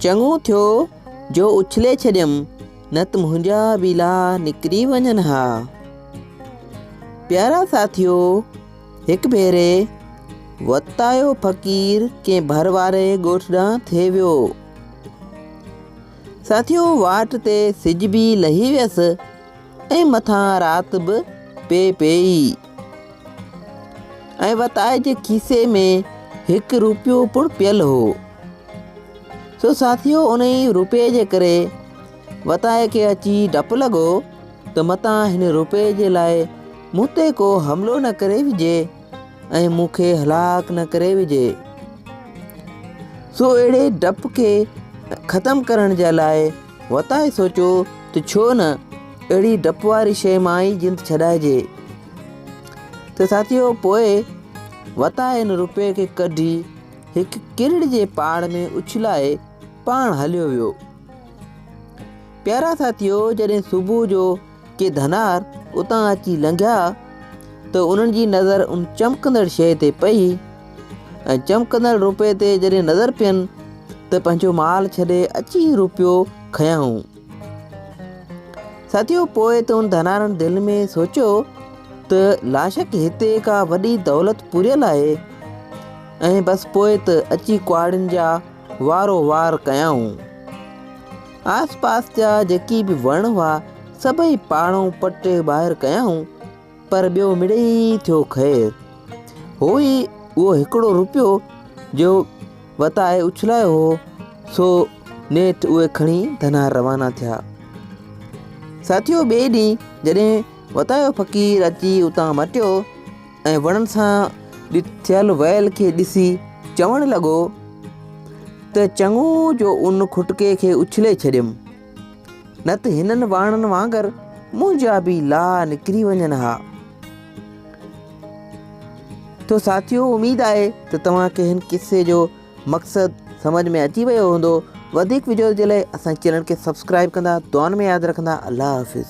چڱو ٿيو جو اڇلي ڇڏيم، نه ته منهنجا به لاهه نڪري وڃن ها. پيارا ساٿيو! هڪ ڀيري وتايو فقير ڪنهن ڀر واري ڳوٺ ڏانهن ٿي ويو. ساٿيو! واٽ تي سج به لهي ويس ۽ مٿان رات به پئي پيئي ۽ وتائي جي کيسي ۾ هڪ روپيو پڻ پيل هو. سو ساٿيو انهي روپئي جي ڪري وتائي کي اچي ڊپ لڳو ته متان هن روپئي جي لاء مون تي ڪو حملو نه ڪري وجهي ۽ مون کي هلاڪ نه ڪري وجهي. سو اهڙي ڊپ کي ختم ڪرڻ جي لاء وتائي سوچيو ته ڇو نه اهڙي ڊپ واري شيء مان ئي جند ڇڏائجي. ته ساٿيو پوء وتائي ان روپئي کي ڪڍي هڪ ڪرڙ جي پاڙ ۾ اڇلائي پاڻ هليو ويو. پيارا ساٿيو جڏهن صبح جو ڪي ڌنار اتان اچي لنگهيا ته انهن جي نظر ان چمڪندڙ شيء تي پئي ۽ چمڪندڙ روپئي تي جڏهن نظر پين ته پنهنجو مال ڇڏي اچي روپيو کنيائون. ساٿيو پوء ته ان ڌنارن دل ۾ سوچيو ته لاشڪ هتي ڪا وڏي دولت پوريل آهي ۽ بس پوء ته اچي ڪهاڙين جا وارو وار ڪيائون. آس پاس جا جيڪي به وڻ هئا سڀئي پاڙئون پٽي ٻاهر ڪيائون پر ٻيو مڙئي ٿيو خير. هو ئي اهو هڪڙو روپيو جو وتائي اڇلايو هو سو نيٺ اهي کڻي ڌنار روانا ٿيا. ساٿيو ٻئي ڏينهن جڏهن وتايو فقير اچي اتان مٽيو ۽ وڻن سان ٿيل ويل کي ڏسي چوڻ لڳو ته چڱو جو ان کٽڪي کي اڇلي ڇڏيم، نه ته هنن واڻن وانگر منهنجا به لاهه نڪري وڃن ها. تو ساٿيو اميد آهي ته توهان کي هن قصي جو مقصد سمجهه ۾ اچي ويو هوندو. وڌيڪ وڊيوز جي لاء اسان جي چينل کي سبسڪرائب ڪندا. دعائن ۾ ياد رکندا. الله حافظ.